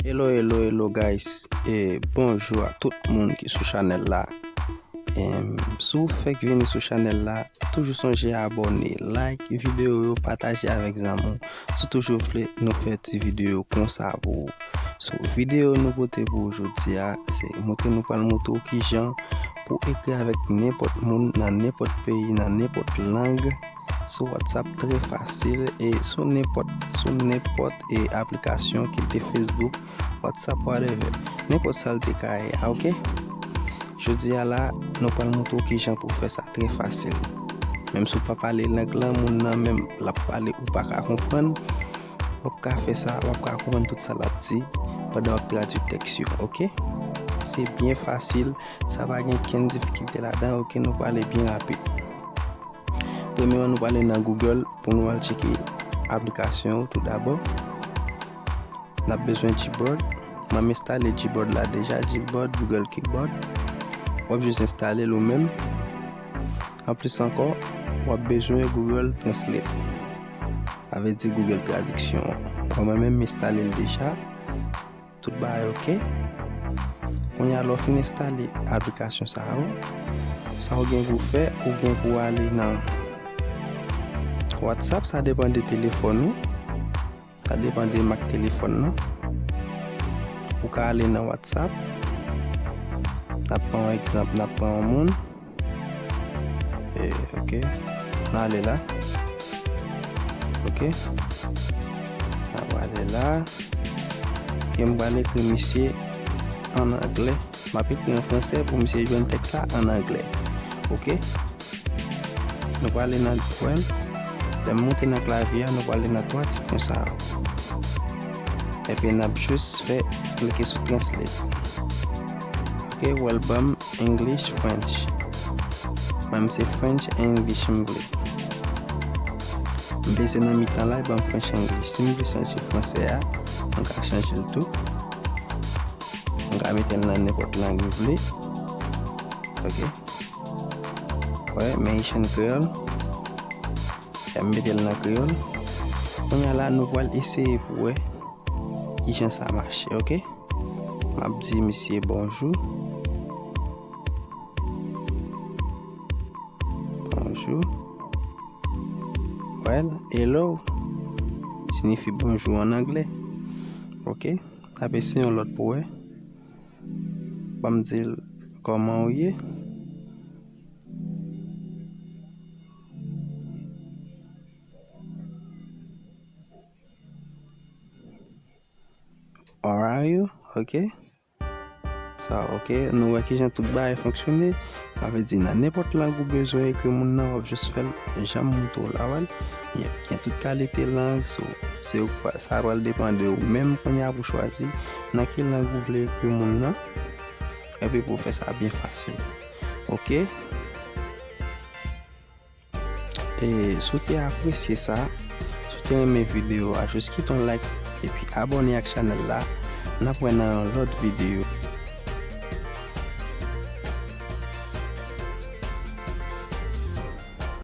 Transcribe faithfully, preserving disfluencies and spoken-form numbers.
Hello, hello, hello guys. E bonjou a tout moun ki sou chanèl la. Em, si w fèk vini sou chanèl la, toujou sonje abòne, like videyo yo, pataje avèk zanmi w. Si w toujou vle nou fè ti videyo konsa pou ou. So, videyo nou pote pou ou jodi a, se montre nou pral montre w kijan pou ekri avèk nenpòt moun nan nenpòt peyi, nan nenpòt lang, sou WhatsApp trè fasil e sou nenpòt, sou nenpòt e aplikasyon, kilte Facebook, WhatsApp, whatever. Nenpòt sa l te ka ye a, oke? Jodi a la, nou pral montre w kijan pou fè sa trè fasil. Menm si w pa pale lang lan, moun nan menm l ap pale, ou pa ka konprann, w ap ka fè sa, w ap ka konprann tout sa l ap di pandan w ap tradui tèks yo, oke? Se byen fasil, sa pa gen kenn difikilte ladan, oke? Nou prale byen rapid. Premyèman, nou prale nan Google pou nou al tcheke aplikasyon yo tou dabò. N ap bezwen Gboard. Mwen menm enstale Gboard la deja, Gboard, Google Keyboard. W ap jis enstale l ou menm. Anplis ankò, w ap bezwen Google Translate. Sa vle di Google Tradiksyon an. Bon, mwen menm m enstale l deja. Tout bagay oke. Kounye a, lè w fin enstale aplikasyon sa yo, sa w gen pou w fè, ou gen pou w ale nan WhatsApp, sa depann de telefòn ou. Sa depann de mak telefòn nan. Ou ka ale nan WhatsApp. N ap pran yon egzanp, n ap pran yon moun. E, oke. N ale la. Oke. N ap ale la. E m pral ekri misye an anglè. M ap ekri an fransè pou misye jwenn tèks la an anglè. Oke. Nou prale nan, wè l. Lè m moute nan klavye a, nou prale nan twa ti pwen sa yo. Epi n ap jis fè klike sou translate. Oke, wè l ban m English, French. Mwen, m se French e English m vle. M peze nan mitan la, e ban m French, English. Si m vle chanje fransè a, m ka chanje l tou. M ka mete l nan nenpòt lang m vle. Oke. Wè, men Haitian Creole. M mete l nan kreyòl. Kounye a la, nou pral eseye pou wè kijan sa mache, oke? M ap di misye bonjou. Bonjou. Well, hello siyifi bonjou an anglè. Oke? N ap eseye yon lòt pou wè. Ban m di l kòman w ye. How are you? Oke. Sa, oke. Nou wè kijan tout bagay fonksyone. Sa vle di nan nenpòt lang ou bezwen ekri moun nan, w ap jis fè l jan m montre w la, wè l. Gen tout kalite lang, so, se ou k pa, sa pral depann de ou menm kounye a pou chwazi nan ki lang ou vle ekri moun nan. Epi pou fè sa byen fasil. Oke. E si w te apresye sa, si w te renmen videyo a, jis kite yon like epi abòne ak chanèl la. N ap wè nan yon lòt videyo.